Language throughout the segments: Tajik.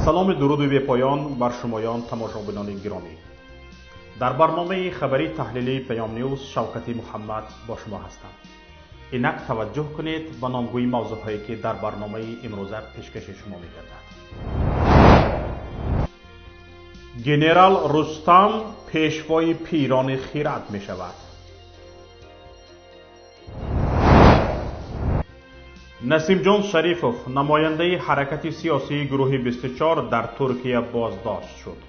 Саломи дуруду бепоён бар шумоён тамошобинони гиромӣ. Дар барномаи хабарии таҳлилии Паём Ньюз Шавкати Муҳаммад бо шумо ҳастам. Инак таваҷҷӯҳ кунед ба номгӯи мавзӯъҳое ки дар барномаи имрӯза пешкаши шумо мегардад. Генерал Рустам пешвои пирони хирад мешавад. Насимҷон Шарифов, намояндаи ҳаракати сиёсии гурӯҳи 24 дар Туркия боздошт шуд.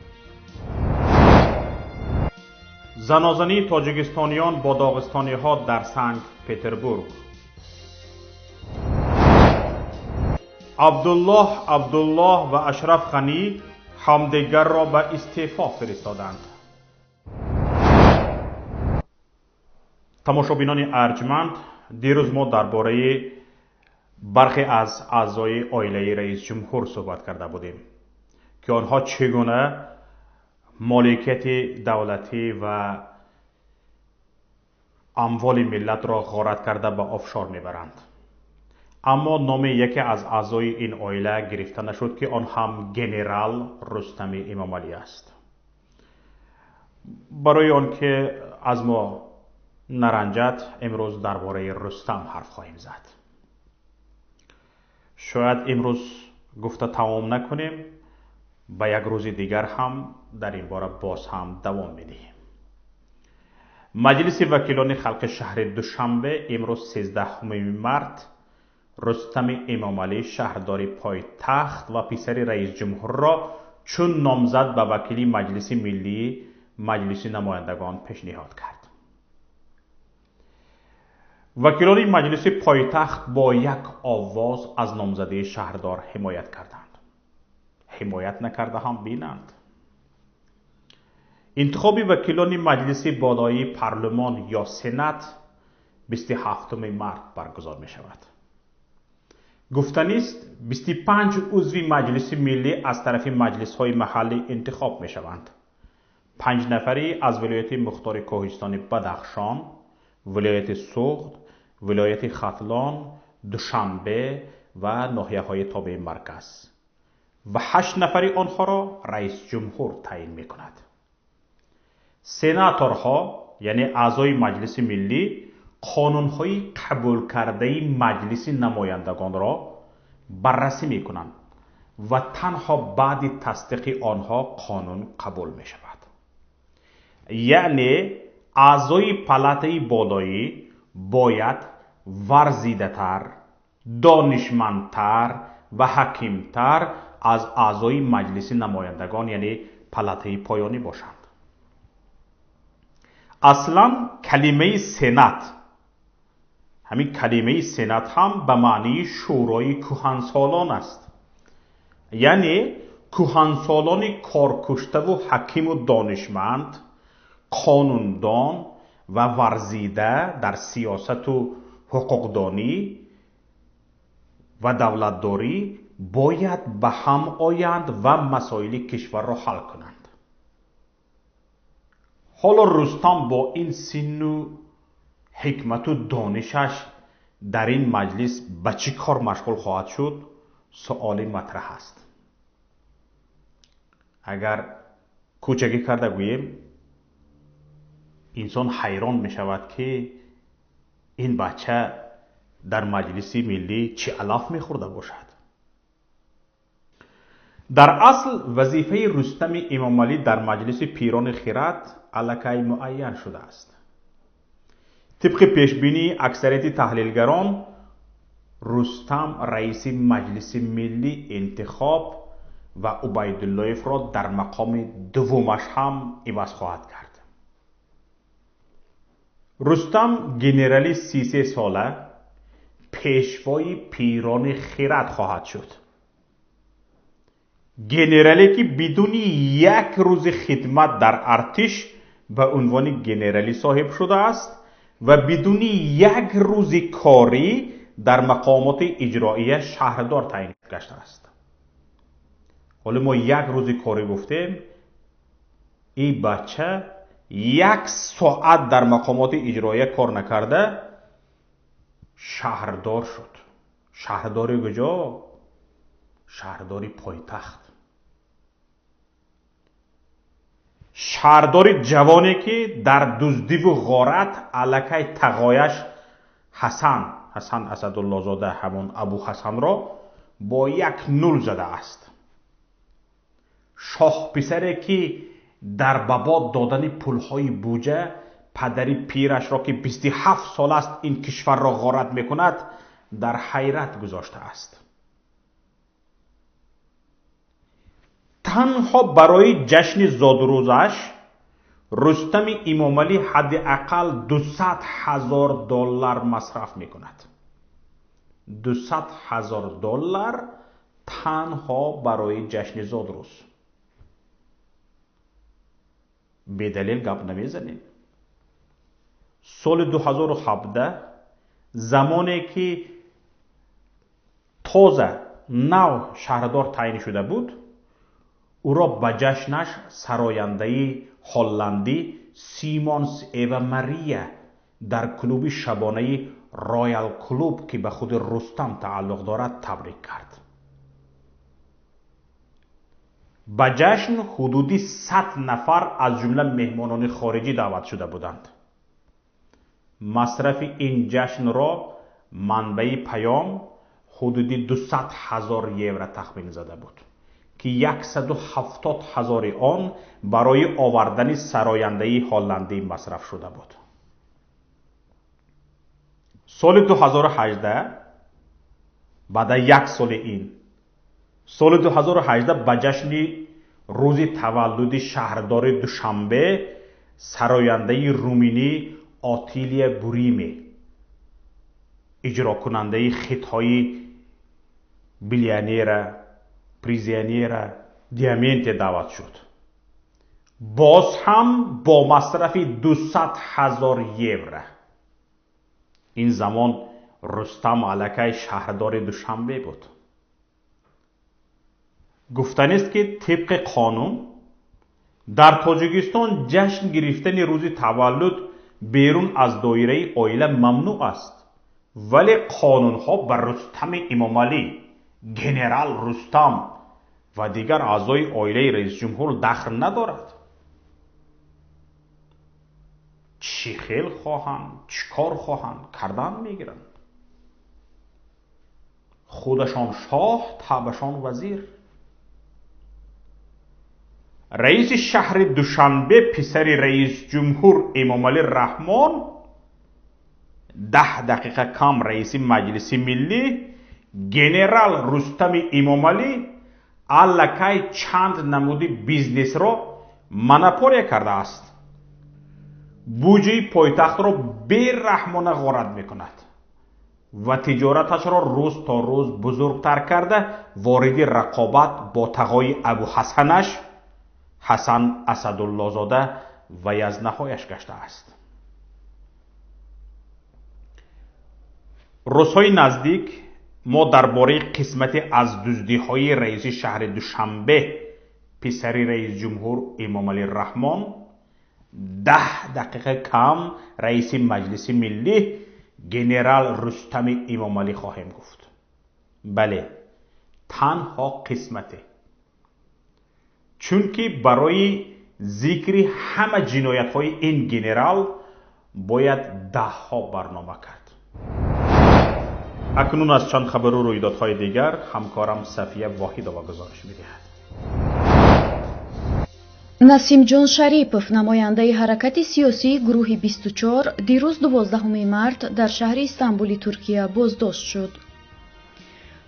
Занозании тоҷикистониён бо доғистониҳо дар Санкт Петербург. Абдуллоҳ Абдуллоҳ ва Ашраф Ғанӣ ҳамдигарро ба истеъфо фиристоданд. Тамошобинони арҷманд, дирӯз мо дар бораи бархе аз аъзои оилаи раисҷумҳур суҳбат карда будем, ки онҳо чӣ гуна моликияти давлатӣ ва амволи миллатро ғорат карда ба офшор мебаранд. Аммо номи яке аз аъзои ин оила гирифта нашуд, ки он ҳам генерал Рустами Эмомалӣ аст. Барои он ки аз мо наранҷад, имрӯз дар бораи Рустам ҳарф хоҳем зад. Шояд имрӯз гуфта тамом накунем, ба як рӯзи дигар ҳам дар ин бора боз ҳам давом медиҳем. Маҷлиси вакилони халқи шаҳри Душанбе имрӯз 13 март Рустами Эмомалӣ, шаҳрдори пойтахт ва писари раисҷумҳурро чун номзад ба вакили Маҷлиси миллии Маҷлиси намояндагон пешниҳод кард. Вакилони маҷлиси пойтахт бо як овоз аз номзадии шаҳрдор ҳимоят карданд. Ҳимоят накарда ҳам бинанд. Интихоби вакилони маҷлиси болоии парлумон ё сенат 27 март баргузор мешавад. Гуфтанист, 25 узви маҷлиси миллӣ аз тарафи маҷлисҳои маҳаллӣ интихоб мешаванд. 5 нафарӣ аз вилояти мухтори Кӯҳистони Бадахшон, вилояти Суғд, вилояти Хатлон, Душанбе ва ноҳияҳои тобеи марказ ва 8 нафари онҳоро раисҷумҳур таъин мекунад. Сенаторҳо, яъне аъзои маҷлиси миллӣ, қонунҳои қабулкардаи маҷлиси намояндагонро баррасӣ мекунанд ва танҳо баъди тасдиқи онҳо қонун қабул мешавад. Яъне аъзои палатаи болоӣ бояд варзидатар, донишмандтар ва ҳакимтар аз аъзои маҷлиси намояндагон, яъне палатаи поёнӣ бошанд. Аслан калимаи сенат, ҳамин калимаи сенат ҳам ба маънии шӯрои кӯҳансолон аст. Яъне кӯҳансолони коркуштаву ҳакиму донишманд, қонундон ва варзида дар сиёсату ҳуқуқдонӣ ва давлатдорӣ бояд ба ҳам оянд ва масоили кишварро ҳал кунанд. Ҳоло Рустам бо ин синну ҳикмату донишаш дар ин маҷлис ба чӣ кор машғул хоҳад шуд, суоли матраҳ аст. Агар кӯчагӣ карда гӯем, инсон ҳайрон мешавад, ки ин бача дар маҷлиси миллӣ чӣ алаф мехӯрда бошад. Дар асл вазифаи Рустами Эмомалӣ дар маҷлиси пирони хирад аллакай муайян шудааст. Тибқи пешбинии аксарияти таҳлилгарон, Рустам раиси маҷлиси миллӣ интихоб ва Убайдуллоевро дар мақоми дуввумаш ҳам иваз хоҳад кард. Рустам генерали 33 сола пешвои пирони хирад хоҳад шуд. Генерале ки бидуни як рӯзи хидмат дар артиш ба унвони генералӣ соҳиб шудааст ва бидуни як рӯзи корӣ дар мақомоти иҷроия шаҳрдор таъин гаштааст. Ҳоло мо як рӯзи корӣ гуфтем, ин бача як соат дар мақомоти иҷроия кор накарда шаҳрдор шуд. Шаҳрдори куҷо? Шаҳрдори пойтахт. Шаҳрдори ҷавоне, ки дар дуздиву ғорат аллакай тағояш Ҳасан Асадуллозода, ҳамон Абу Ҳасанро бо 1-0 задааст. Шоҳписаре, ки дар ба бод додани пулҳои буҷа падари пирашро, ки 27 сол аст ин кишварро ғорат мекунад, дар ҳайрат гузоштааст. Танҳо барои ҷашни зодрӯзаш Рустами Эмомалӣ ҳадди ақал 200 000 доллар масраф мекунад. 200 000 доллар танҳо барои ҷашни зодрӯз. Бедалел гап намезанем. Соли 2017, замоне ки тоза нав шаҳрдор таъин шуда буд, ӯро ба ҷашнаш сарояндаи ҳолландӣ Симонс Эва Мария дар клуби шабонаи Роял Клуб, ки ба худи Рустам тааллуқ дорад, табрик кард. Ба ҷашн ҳудуди 100 нафар аз ҷумла меҳмонони хориҷӣ даъват шуда буданд. Масрафи ин ҷашнро манбаи паём ҳудуди 200 000 евро тахмин зада буд, ки 170 000 он барои овардани сарояндаи ҳолландӣ масраф шуда буд. Соли 2018, баъда як соли ин, соли 2018 ба ҷашни рӯзи таваллуди шаҳрдори Душанбе сарояндаи руминӣ Отилия Буриме, иҷрокунандаи хитҳои Биллионера, Призионера, Диаменте даъват шуд. Боз ҳам бо масрафи 200 000 евро. Ин замон Рустам аллакай шаҳрдори Душанбе буд. Гуфтанист, ки тибқи қонун дар Тоҷикистон ҷашн гирифтани рӯзи таваллуд берун аз доираи оила мамнӯъ аст, вале қонунҳо ба Рустами Эмомалӣ, генерал Рустам ва дигар аъзои оилаи раисҷумҳур дахл надорад. Чӣ хел хоҳанд, чӣ кор хоҳанд кардан мегиранд. Худашон шоҳ, табашон вазир. Раиси шаҳри Душанбе, писари раисҷумҳур Эмомалӣ Раҳмон, 10 дақиқа кам раиси Маҷлиси миллӣ, генерал Рустами Эмомалӣ аллакай чанд намуди бизнесро монополия кардааст. Буҷаи пойтахтро бераҳмона ғорат мекунад ва тиҷораташро рӯз то рӯз бузургтар карда вориди рақобат бо тағои Абуҳасанаш Ҳасан Асадуллозода ва язнаҳояш гаштааст. Рӯзҳои наздик мо дар бораи қисмате аз дуздиҳои раиси шаҳри Душанбе, писари раисҷумҳур Эмомалӣ Раҳмон, 10 дақиқа кам раиси Маҷлиси миллӣ, генерал Рустами Эмомалӣ хоҳем гуфт. Бале, танҳо қисмате. Чунки барои зикри ҳама ҷиноятҳои ин генерал бояд даҳҳо барнома кард. Акнун аз чанд хабару рӯйдодҳои дигар ҳамкорам Сафия Воҳидова гузориш медиҳад. Насимҷон Шарипов, намояндаи ҳаракати сиёсии гурӯҳи 24, дирӯз 12 март дар шаҳри Истанбули Туркия боздошт шуд.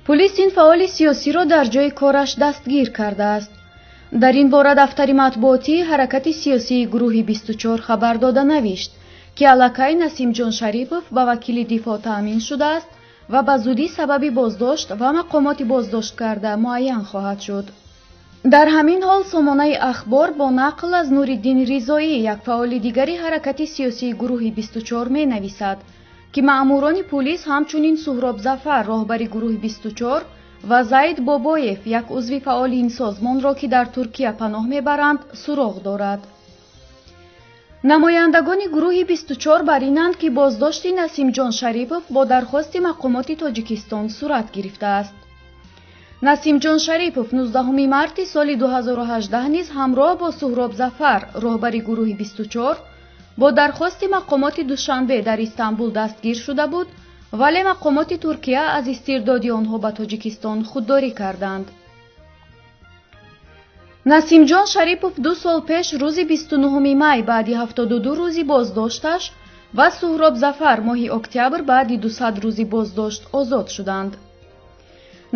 Пулис ин фаъоли сиёсиро дар ҷои кораш дастгир кардааст. Дар ин бора дафтари матбуотии ҳаракати сиёсии гурӯҳи 24 хабар дода навишт, ки аллакай Насимҷон Шарипов ба вакили дифоъ таъмин шудааст ва ба зудӣ сабаби боздошт ва мақомоти боздошткарда муайян хоҳад шуд. Дар ҳамин ҳол сомонаи Ахбор бо нақл аз Нуриддин Ризоӣ, як фаъоли дигари ҳаракати сиёсии гурӯҳи 24, менависад, ки маъмурони пулис ҳамчунин Суҳроб Зафар, роҳбари гурӯҳи 24, ва Зайд Бобоев, як узви фаъоли ин созмонро, ки дар Туркия паноҳ мебаранд, суроғ дорад. Намояндагони гурӯҳи 24 бар инанд, ки боздошти Насимҷон Шарипов бо дархости мақомоти Тоҷикистон сурат гирифтааст. Насимҷон Шарипов 19 марти соли 2018 низ ҳамроҳ бо Суҳроб Зафар, роҳбари гурӯҳи 24, бо дархости мақомоти Душанбе дар Истанбул дастгир шуда буд, вале мақомоти Туркия аз истирдоди онҳо ба Тоҷикистон худдорӣ карданд. Насимҷон Шарипов 2 сол пеш рӯзи 29 май баъди 72 рӯзи боздошташ ва Суҳроб Зафар моҳи октябр баъди 200 рӯзи боздошт озод шуданд.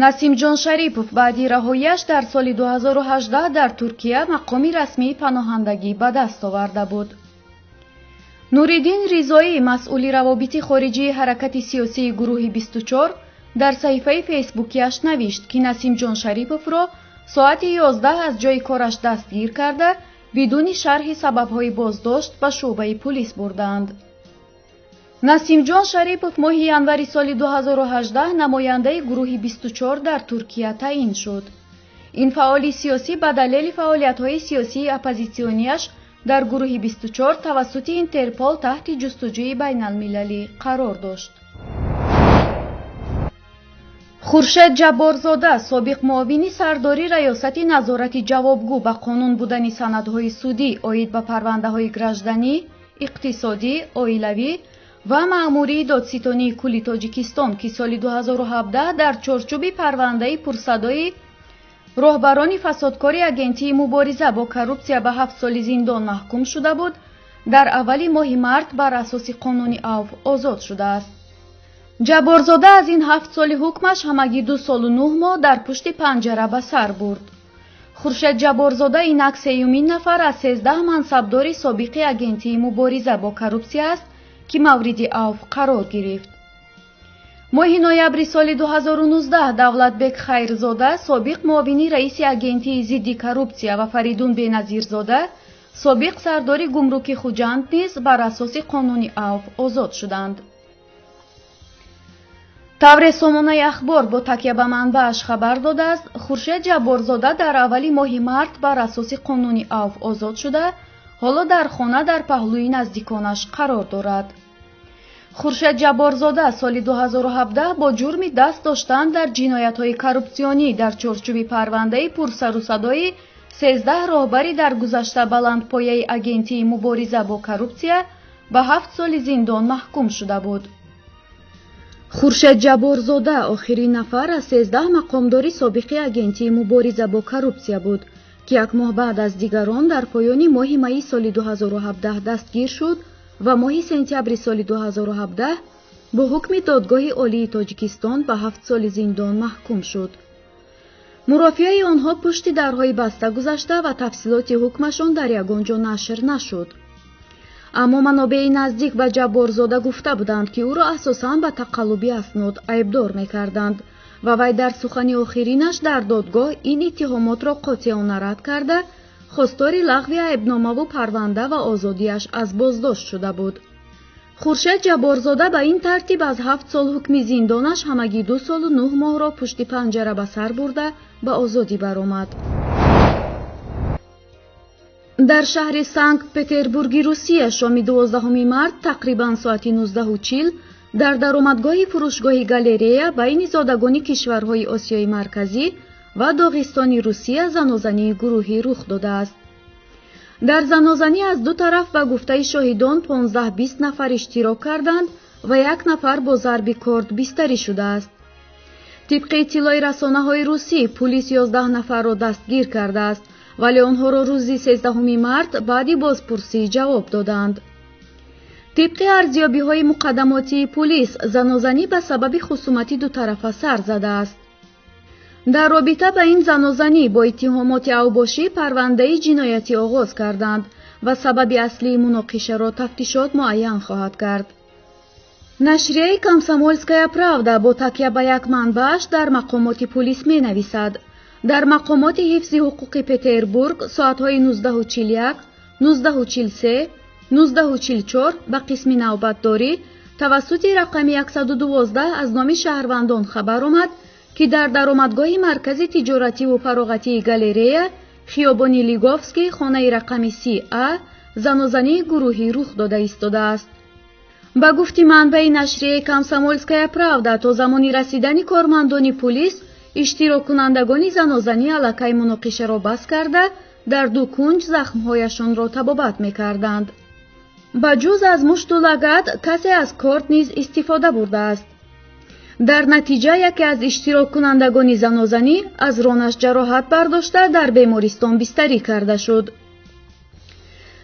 Насимҷон Шарипов баъди раҳояш дар соли 2018 дар Туркия мақоми расмии паноҳандагӣ ба даст оварда буд. Нуриддин Ризоӣ, масъули равобити хориҷии ҳаракати сиёсии гурӯҳи 24, дар саҳифаи фейсбукиаш навишт, ки Насимҷон Шариповро соати 11 аз ҷои кораш дастгир карда, бидуни шарҳи сабабҳои боздошт ба шӯъбаи пулис бурданд. Насимҷон Шарипов моҳи январи соли 2018 намояндаи гурӯҳи 24 дар Туркия таъин шуд. Ин фаъоли сиёсӣ ба далели фаъолиятҳои сиёсии оппозитсионияш дар гурӯҳи 24 тавассути Интерпол таҳти ҷустуҷӯи байналмилалӣ қарор дошт. Хуршед Ҷабборзода, собиқ муовини сардори раёсати назорати ҷавобгӯ ба қонун будани санадҳои судӣ оид ба парвандаҳои гражданӣ, иқтисодӣ, оилавӣ ва маъмурии додситонии кулли Тоҷикистон, ки соли 2017 дар чорчӯби парвандаи пурсадои роҳбарони фасодкори агентии мубориза бо коррупсия ба 7 соли зиндон маҳкум шуда буд, дар аввали моҳи март бар асоси қонуни авф озод шудааст. Ҷабборзода аз ин 7 соли ҳукмаш ҳамагӣ 2 солу 9 моҳ дар пушти панҷара ба сар бурд. Хуршед Ҷабборзода инак сеюмин нафар аз 13 мансабдори собиқи агентии мубориза бо коррупсия аст, ки мавриди авф қарор гирифт. Моҳи ноябри соли 2019 Давлатбек Хайрзода, собиқ муовини раиси агентии зидди коррупсия ва Фаридун Беназирзода, собиқ сардори гумруки Хуҷанд низ бар асоси қонуни авф озод шуданд. Тавре сомонаи Ахбор бо такя ба манбааш хабар додааст, Хуршед Ҷабборзода дар аввали моҳи март бар асоси қонуни авф озод шуда, ҳоло дар хона дар паҳлӯи наздиконаш қарор дорад. Хуршед Ҷабборзода соли 2017 бо ҷурми даст доштан дар ҷиноятҳои коррупсионӣ дар чорчӯби парвандаи пурсарусадои 13 роҳбари дар гузашта баландпояи агентии мубориза бо коррупсия ба 7 соли зиндон маҳкум шуда буд. Хуршед Ҷабборзода охирин нафар аз 13 мақомдори собиқи агентии мубориза бо коррупсия буд, ки як моҳ баъд аз дигарон дар поёни моҳи майи соли 2017 дастгир шуд ва моҳи сентябри соли 2017 бо ҳукми Додгоҳи Олии Тоҷикистон ба 7 соли зиндон маҳкум шуд. Мурофиаи онҳо пушти дарҳои баста гузашта ва тафсилоти ҳукмашон дар ягон ҷо нашр нашуд. Аммо манобеи наздик ба Ҷабборзода гуфта буданд, ки ӯро асосан ба тақаллуби аснод айбдор мекарданд ва вай дар сухани охиринаш дар додгоҳ ин иттиҳомотро қотеона рад карда, хостори лағви айбномаву парванда ва озодиаш аз боздошт шуда буд. Хуршед Ҷабборзода ба ин тартиб аз 7 сол ҳукми зиндонаш ҳамагӣ 2 солу 9 моҳро пушти панҷара ба сар бурда ба озодӣ баромад. Дар шаҳри Санкт-Петербурги Русия шоми 12 март тақрибан соати 19:40 дар даромадгоҳи фурӯшгоҳи галерея байни зодагони кишварҳои Осиёи Марказӣ ва Доғистони Русия занозании гурӯҳӣ рух додааст. Дар занозанӣ аз ду тараф ба гуфтаи шоҳидон 15-20 нафар иштирок карданд ва як нафар бо зарби корд бистарӣ шудааст. Тибқи иттилои расонаҳои русӣ, пулис 11 нафарро дастгир кардааст, вале онҳоро рӯзи 13 март баъди бозпурсӣ ҷавоб доданд. Тибқи арзёбиҳои муқаддамотии пулис, занозанӣ ба сабаби хусумати дутарафа сар задааст. Дар робита ба ин занозанӣ бо иттиҳомоти авбошӣ парвандаи ҷиноятӣ оғоз карданд ва сабаби аслии муноқишаро тафтишот муайян хоҳад кард. Нашрияи «Комсомольская правда» бо такя ба як манбааш дар мақомоти пулис менависад: дар мақомоти ҳифзи ҳуқуқи Петербург соатҳои 19:41, 19:43, 19:44 ба қисми навбатдорӣ тавассути рақами 112 аз номи шаҳрвандон хабар омад, ки дар даромадгоҳи маркази тиҷоративу фароғатии галерея хиёбони Лиговский, хонаи рақами 30А занозании гурӯҳӣ рух дода истодааст. Ба гуфти манбаи нашрияи «Комсомольская правда», то замони расидани кормандони пулис Иштироккунандагони занозанӣ аллакай муноқишаро бас карда, дар ду кунҷ захмҳояшонро табобат мекарданд. Ба ҷуз аз мушту лагад, касе аз корд низ истифода бурдааст. Дар натиҷа яке аз иштироккунандагони занозанӣ аз ронаш ҷароҳат бардошта, дар бемористон бистарӣ карда шуд.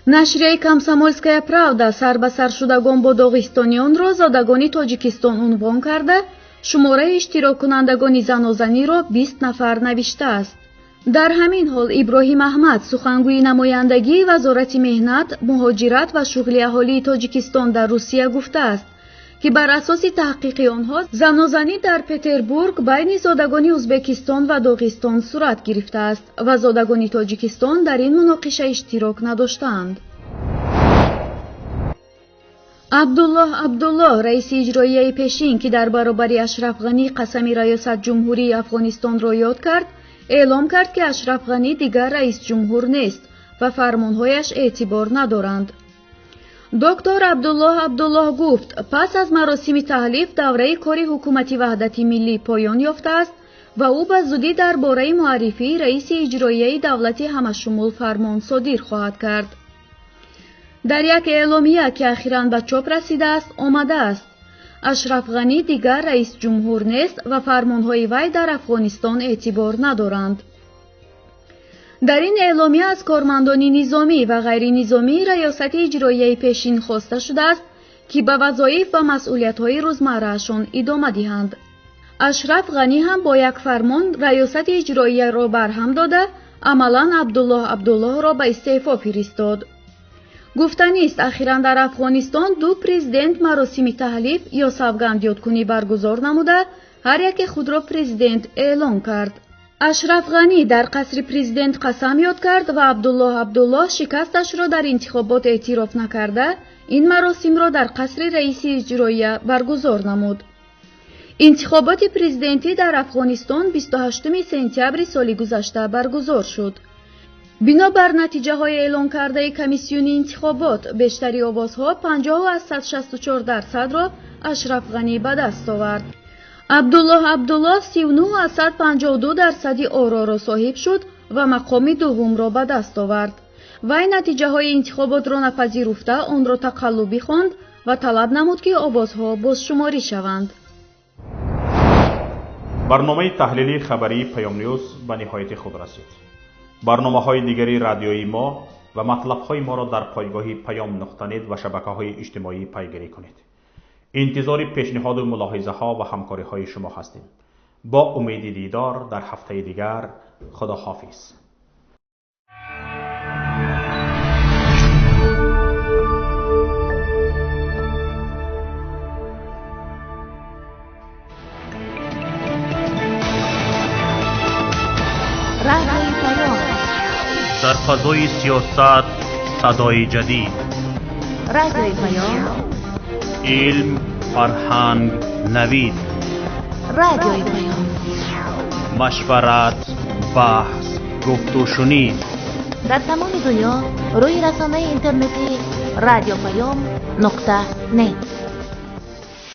Нашрияи «Комсомольская правда» сарбасаршудагон бо доғистониёнро зодагони Тоҷикистон унвон карда, шумораи иштироккунандагони занозаниро 20 нафар навиштааст. Дар ҳамин ҳол Иброҳим Аҳмад, сухангӯи намояндагии Вазорати меҳнат, муҳоҷират ва шуғли аҳолии Тоҷикистон дар Русия гуфтааст, ки бар асоси таҳқиқи онҳо занозанӣ дар Петербург байни зодагони Ӯзбекистон ва Доғистон сурат гирифтааст ва зодагони Тоҷикистон дар ин муноқиша иштирок надоштаанд. Абдуллоҳ Абдуллоҳ, раиси иҷроияи пешин, ки дар баробари Ашраф Ғанӣ қасами раёсат ҷумҳурии Афғонистонро ёд кард, эълом кард, ки Ашраф Ғанӣ дигар раис ҷумҳур нест ва фармонҳояш эътибор надоранд. Доктор Абдуллоҳ Абдуллоҳ гуфт, пас аз маросими таҳлиф давраи кори ҳукумати ваҳдати миллӣ поён ёфтааст ва ӯ ба зудӣ дар бораи муаррифии раиси иҷроияи давлати ҳамашумул фармон содир хоҳад кард. Дар як эъломия, ки ахиран ба чоп расидааст, омадааст: Ашраф Ғанӣ дигар раис ҷумҳур нест ва фармонҳои вай дар Афғонистон эътибор надоранд. Дар ин эъломия аз кормандони низомӣ ва ғайринизомии раёсати иҷроияи пешин хоста шудааст, ки ба вазоиф ва масъулиятҳои рӯзмарраашон идома диҳанд. Ашраф Ғанӣ ҳам бо як фармон раёсати иҷроияро барҳам дода, амалан Абдуллоҳ Абдуллоҳро ба истеъфо фиристод. Гуфтанист, ахиран дар Афғонистон ду президент маросими таҳлиф ё савгандёдкунӣ баргузор намуда, ҳар яке худро президент эълон кард. Ашраф Ғанӣ дар қасри президент қасам ёд кард ва Абдуллоҳ Абдуллоҳ шикасташро дар интихобот эътироф накарда, ин маросимро дар қасри раиси иҷроия баргузор намуд. Интихоботи президентӣ дар Афғонистон 28 сентябри соли гузашта баргузор шуд. Бинобар натиҷаҳои эълон кардаи комиссиони интихобот, бештари овозҳо 50,64%-ро Ашраф Ғанӣ ба даст овард. Абдуллоҳ Абдуллоҳ 39,52% ороро соҳиб шуд ва мақоми дуввумро ба даст овард. Вай натиҷаҳои интихоботро напазируфта, онро тақаллубӣ хонд ва талаб намуд, ки овозҳо бозшуморӣ шаванд. Барномаи таҳлилии хабарии Паём Ньюз ба ниҳояти худ расид. Барномаҳои дигари радиои мо ва матлабҳои моро дар пойгоҳи payam.net ва шабакаҳои иҷтимоӣ пайгирӣ кунед. Интизори пешниҳоду мулоҳизаҳо ва ҳамкориҳои шумо ҳастем. Бо умеди дидор дар ҳафтаи дигар, Худоҳофиз. Дар фазои сиёсат садои ҷадид, Радиои Паём, илм, фарҳанг, навид, Радиои Паём, машварат, баҳс, гуфтушунид. Дар тамоми дунё рӯи расонаи интернетии radiopayom.net.